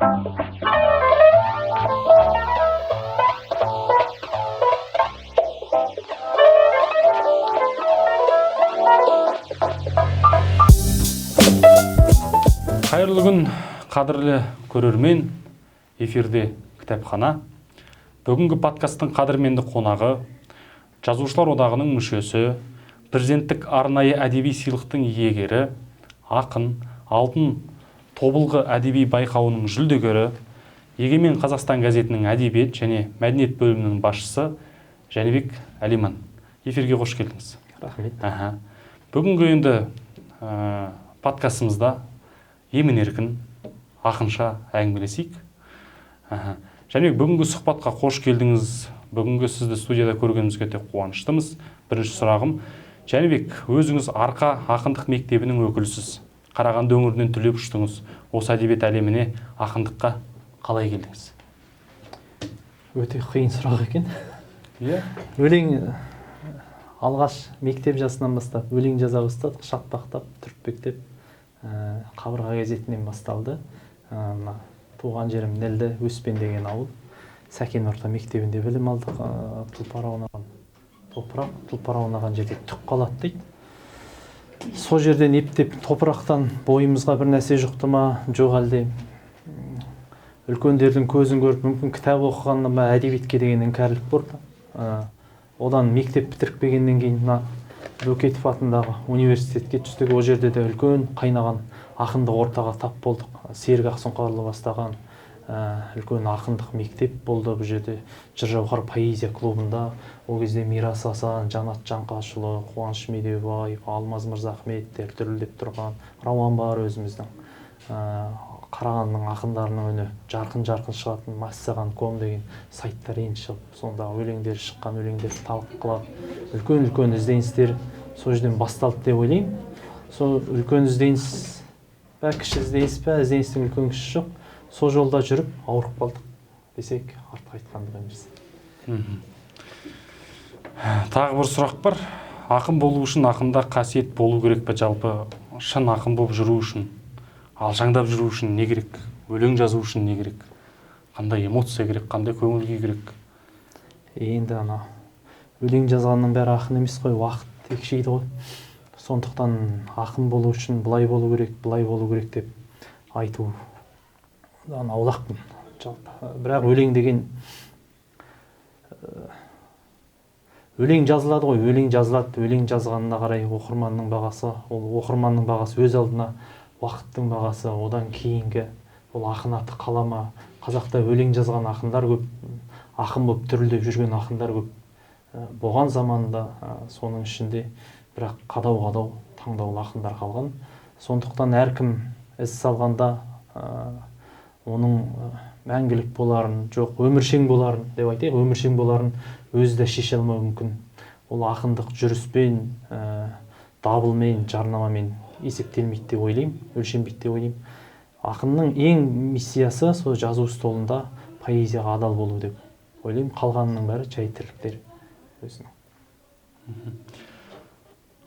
Қайырлы күн, қадірлі көрермен. Эфирде кітапхана. Бүгінгі подкасттың қадірменді қонағы Жазушылар одағының мүшесі, президенттік арнайы әдеби сыйлықтың иегері, ақын, Алтын тобылғы әдеби байқауының жүлдегері, Егемен Қазақстан газетінің әдебиет және мәдениет бөлімінің басшысы Жәнібек Әлиман. Эфирге қош келдіңіз. Рахмет. Аха. Бүгінгі енді подкастымызда емін-еркін, ақынша әңгімелесейік. Аха. Жәнібек, бүгінгі сұхбатқа қош келдіңіз. Бүгінгі сізді студияда көргенімізге өте қуаныштымыз. Бірінші сұрағым, Жәнібек, өзіңіз Арқа ақындық мектебінің өкілісіз. Қарағанды өңірінен түлеп ұштыңыз. Осы әдебиет әлеміне, ақындыққа қалай келдіңіз? Өте қиын сұрақ екен. Иә. Өлең алғаш мектеп жасынан бастап өлең жаза бастадық, шатпақтап, түртпектеп. Қабырға газетінен басталды. Мына туған жерім Нілді, Өспен деген ауыл. Сәкен орта мектебінде білім алдық. Тұлпар аунаған топырақ, тұлпар аунаған жерде түк қалады дейді. Сол жерден ептеп топырақтан бойымызға бір нәрсе жұқты ма, жоқ әлде үлкендердің көзін көріп, мүмкін кітап оқығаннан ба, әдебиетке деген іңкәрлік болды. Одан мектеп бітіріп келгеннен кейін мына Бөкетов атындағы университетке түстік. Ол жерде де үлкен қайнаған ақындық ортаға тап болдық. Серік Ақсұңқарұлы бастаған үлкен ақындық мектеп болды. Бұл жерде Жыр жауһар поэзия клубында ол кезде Мирас Асан, Жанат Жаңқашұлы, Қуаныш Медеубаев, Алмаз Мырзахметтер дүрілдеп тұрған, Рауан бар өзіміздің. Қарағандының ақындарының үні жарқын-жарқын шығатын Массаған ком деген сайттар енді шығып, сондағы өлеңдері шыққан өлеңдерді талқылап, үлкен-үлкен ізденістер сол жерден басталды деп ойлаймын. Сол үлкен ізденіс пә, кіші ізденіс пә, ізденістің үлкен кішісі жоқ. Сол жолда жүріп ауырып қалдық десек артық айтқандық емес. Тағы бір сұрақ бар. Ақын болу үшін ақында қасиет болу керек пе? Жалпы шын ақын болып жүру үшін, алшаңдап жүру үшін не керек? Өлең жазу үшін не керек? Қандай эмоция керек, қандай көңіл күй керек? Енді ана өлең жазғанның бәрі ақын емес қой, уақыт екшейді ғой. Сондықтан ақын болу үшін былай болу керек, былай болу керек деп айтудан аулақпын жалпы. Бірақ өлең деген, өлең жазылады ғой, өлең жазылады, өлең жазғанына қарай оқырманның бағасы, ол оқырманның бағасы өз алдына, уақыттың бағасы, одан кейінгі ол ақын аты қала ма? Қазақта өлең жазған ақындар көп, ақын болып түрілдеп жүрген ақындар көп. Болған заманда, соның ішінде бірақ қадау-қадау таңдаулы ақындар қалған. Сондықтан әркім із салғанда, оның мәңгілік боларын, жоқ, өміршең боларын деп айтайық, өміршең боларын өзі де шеше алмауы мүмкін. Ол ақындық жүріспен, дабылмен, жарнамамен есептелмейді деп ойлаймын, өлшенбейді деп ойлаймын. Ақынның ең миссиясы сол жазу столында поэзияға адал болу деп ойлаймын. Қалғанының бәрі жай тірліктер өзінің.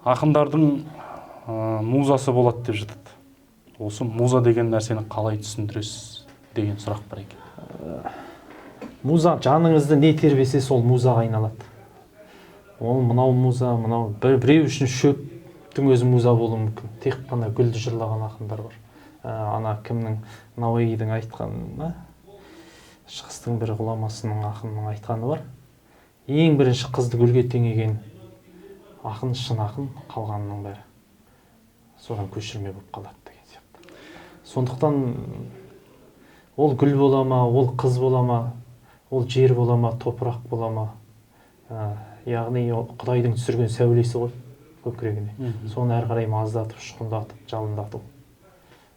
Ақындардың музасы болады деп жатады. Осы муза деген нәрсені қалай түсіндіресіз деген сұрақ бар екен. Муза жаныңызды не тербесе сол музаға айналады. Ол мынау муза, мынау біреу үшін шөптің өзі муза болуы мүмкін. Тек қана гүлді жырлаған ақындар бар. Ана кімнің, Науаидің айтқаны, шығыстың бір ғұламасының ақынының айтқаны бар. Ең бірінші қызды гүлге теңеген ақын шын ақын, қалғанының бәрі содан көшірме болып қалады деген сияқты. Сондықтан ол гүл бола ма, ол қыз бола ма, ол жер бола ма, топырақ бола ма, яғни ол Құдайдың түсірген сәулесі ғой көкірегіне. Соны әрі қарай маздатып, ұшқындатып, жалындату.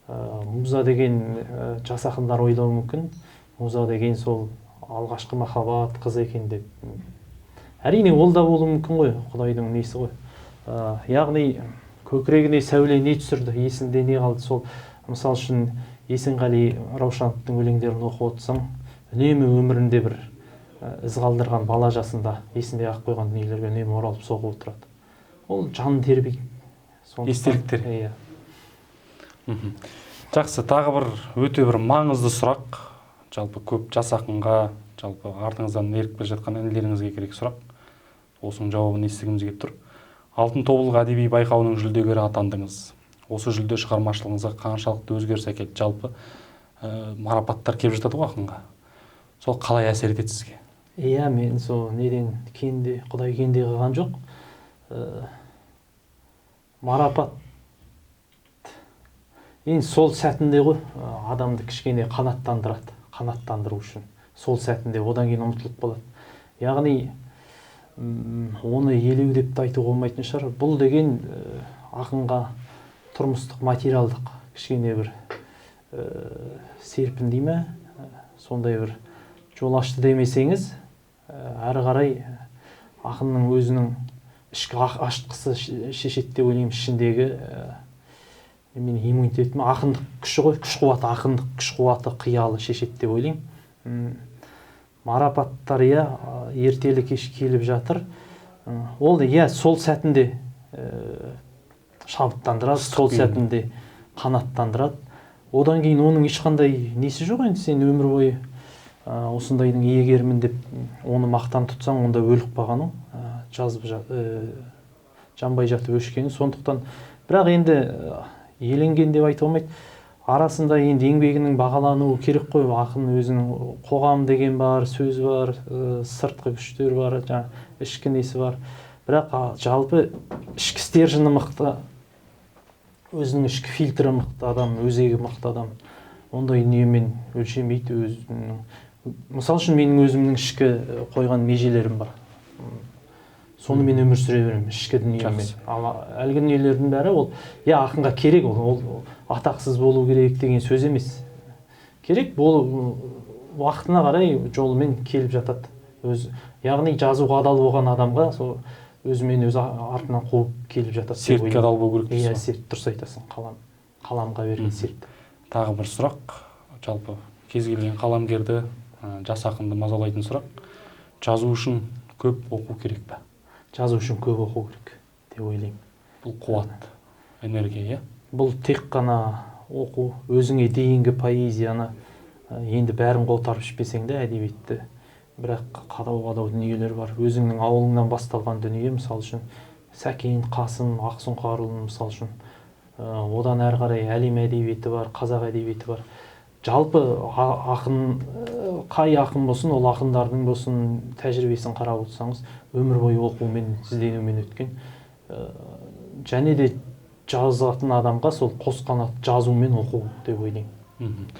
Муза деген, жас ақындар ойлауы мүмкін. Муза деген сол алғашқы махаббат қыз екен деп. Әрине ол да болуы мүмкін ғой, Құдайдың несі ғой. Яғни көкірегіне сәуле не түсірді, есінде не қалды сол. Мысал үшін Есенғали Раушановтың өлеңдерін оқып отырсаң, үнемі өмірінде бір із қалдырған бала жасында есінде қалып қойған дүниелерге үнемі оралып соғып отырады. Ол жанын тербейді. Сондықтан Естеліктер. Иә. Жақсы, тағы бір өте бір маңызды сұрақ. Жалпы көп жас ақынға, жалпы артыңыздан еріп келе жатқан інілеріңізге керек сұрақ. Осының жауабын естігіміз келіп тұр. Алтын тобылғы әдеби байқауының жүлдегері атандыңыз. Осы жүлде шығармашылығыңызға қаншалықты өзгеріс әкелді? Жалпы марапаттар келіп жатады ғой ақынға. Сол қалай әсер етеді сізге? Иә, мен сол неден кенде, Құдай кенде қылған жоқ. Марапат енді сол сәтінде ғой, адамды кішкене қанаттандырады, қанаттандыру үшін. Сол сәтінде, одан кейін ұмытылып қалады. Яғни оны елеу деп те айтуға болмайтын шығар. Бұл деген ақынға тұрмыстық, материалдық кішкене бір серпін дей ме, сондай бір жол ашты демесеңіз, әрі қарай ақынның өзінің ішкі ашытқысы шешеді деп ойлаймын. Ішіндегі мен иммунитетім, ақындық күші ғой, күш қуаты, ақындық күш қуаты, қиялы шешеді деп ойлаймын. Марапаттар иә, ертелі кеш келіп жатыр. Ол иә, сол сәтінде шабыттандырады, сол сәтінде қанаттандырады. Одан кейін оның ешқандай несі жоқ. Енді сен өмір бойы осындайдың иегерімін деп оны мақтан тұтсаң, онда өліп қалғаның, жазып жанбай жатып өшкенің. Сондықтан бірақ енді еленген деп айта алмайды. Арасында енді еңбегінің бағалануы керек қой. Ақын өзінің қоғам деген бар, сөз бар, сыртқы күштер бар, жаңа ішкі несі бар. Бірақ жалпы ішкі стержені мықты, өзінің ішкі фильтрі мықты адам, өзегі мықты адам ондай дүниемен өлшемейді өзінің. Мысал үшін, менің өзімнің ішкі қойған межелерім бар. Сонымен өмір сүре беремін, ішкі дүниемен. Ал әлгі дүниелердің бәрі ол, иә, ақынға керек, ол атақсыз болу керек деген сөз емес. Керек болу уақытына қарай жолымен келіп жатады. Өз, яғни жазуға адал болған адамға сол өзімен өзі артынан қуып келіп жатады. Сертке адал болу керек. Иә, серт, дұрыс айтасың, қалам. Қаламға берген серт. Тағы бір сұрақ, жалпы кез келген қаламгерді, жас ақынды мазалайтын сұрақ. Жазу үшін көп оқу керек пе? Жазу үшін көп оқу керек деп ойлаймын. Бұл қуат, энергия, иә? Бұл тек қана оқу, өзіңе дейінгі поэзияны енді бәрін қотарып ішпесең де әдебиетті, бірақ қадау-қадау дүниелер бар. Өзіңнің ауылыңнан басталған дүние, мысал үшін Сәкен, Қасым, Ақсұңқарұлы, мысал үшін. Одан әрі қарай әлем әдебиеті бар, қазақ әдебиеті бар. Жалпы ақын, қай ақын болсын, ол ақындардың болсын тәжірибесін қарап отырсаңыз, өмір бойы оқумен, ізденумен өткен. Және де жазатын адамға сол қос қанат жазумен оқу деп ойлаймын.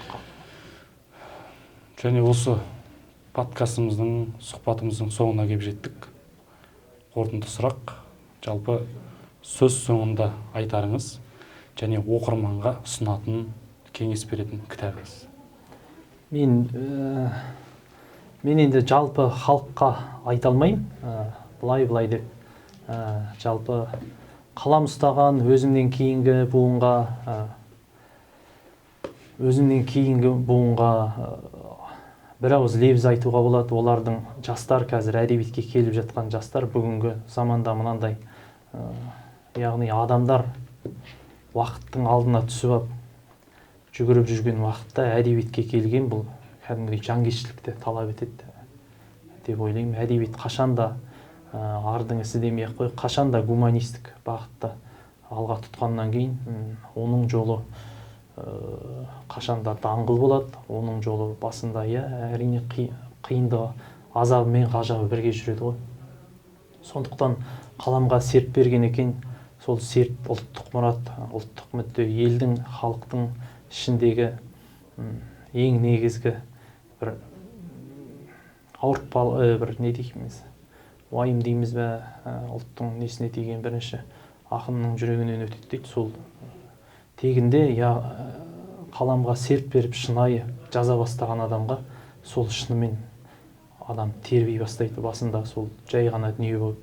Және осы подкастымыздың, сұхбатымыздың соңына келіп жеттік. Қорытынды сұрақ, жалпы сөз соңында айтарыңыз және оқырманға ұсынатын, кеңес беретін кітабыңыз. Мен енді жалпы халыққа айта алмаймын, былай-былай деп. Жалпы қалам ұстаған өзімнен кейінгі буынға, бір ауыз лебіз айтуға болады. Олардың жастар, қазір әдебиетке келіп жатқан жастар, бүгінгі заманда мынандай, яғни адамдар уақыттың алдына түсіп алып жүгіріп жүрген уақытта әдебиетке келген бұл кәдімгідей жанкештілікті талап етеді деп ойлаймын. Әдебиет қашанда ардың ісі демей ақ қой, қашанда гуманистік бағытта алға тұтқаннан кейін оның жолы қашанда даңғыл болады. Оның жолы басында, иә, әрине қиындығы, азабы мен ғажабы бірге жүреді ғой. Сондықтан қаламға серт берген екен, сол серт ұлттық мұрат, ұлттық мүдде, елдің, халықтың ішіндегі ең негізгі бір ауыртпалы, бір не дейміз, уайым дейміз бе, ұлттың несіне тиген бірінші ақынның жүрегінен өтеді дейді. Сол тегінде я қаламға серт беріп шынайы жаза бастаған адамға сол шынымен адам тербей бастайды. Басында сол жай ғана дүние болып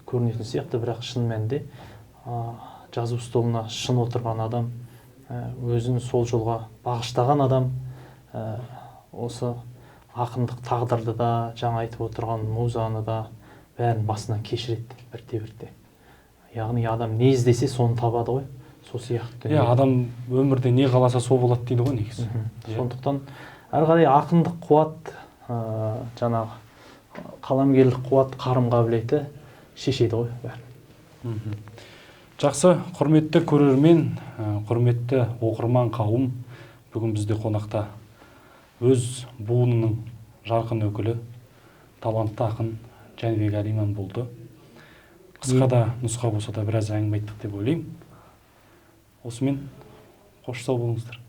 көрінетін сияқты, бірақ шын мәнінде жазу столына шын отырған адам, өзін сол жолға бағыштаған адам, осы ақындық тағдырды да, жаңа айтып отырған музаны да бәрін басынан кешіреді бірте-бірте. Яғни адам не іздесе соны табады ғой. Сол сияқты. Иә, адам өмірде не қаласа, сол болады дейді ғой негізі. Иә. Сондықтан әрі қарай ақындық қуат, жаңағы қаламгерлік қуат, қарым қабілеті шешеді ғой бәрін. Жақсы, құрметті көрермен, құрметті оқырман қауым, бүгін бізде қонақта өз буынының жарқын өкілі, талантты ақын Жәнібек Әлиман болды. Қысқа да нұсқа болса да, біраз әңгіме айттық деп ойлаймын. Осымен қош, сау болыңыздар.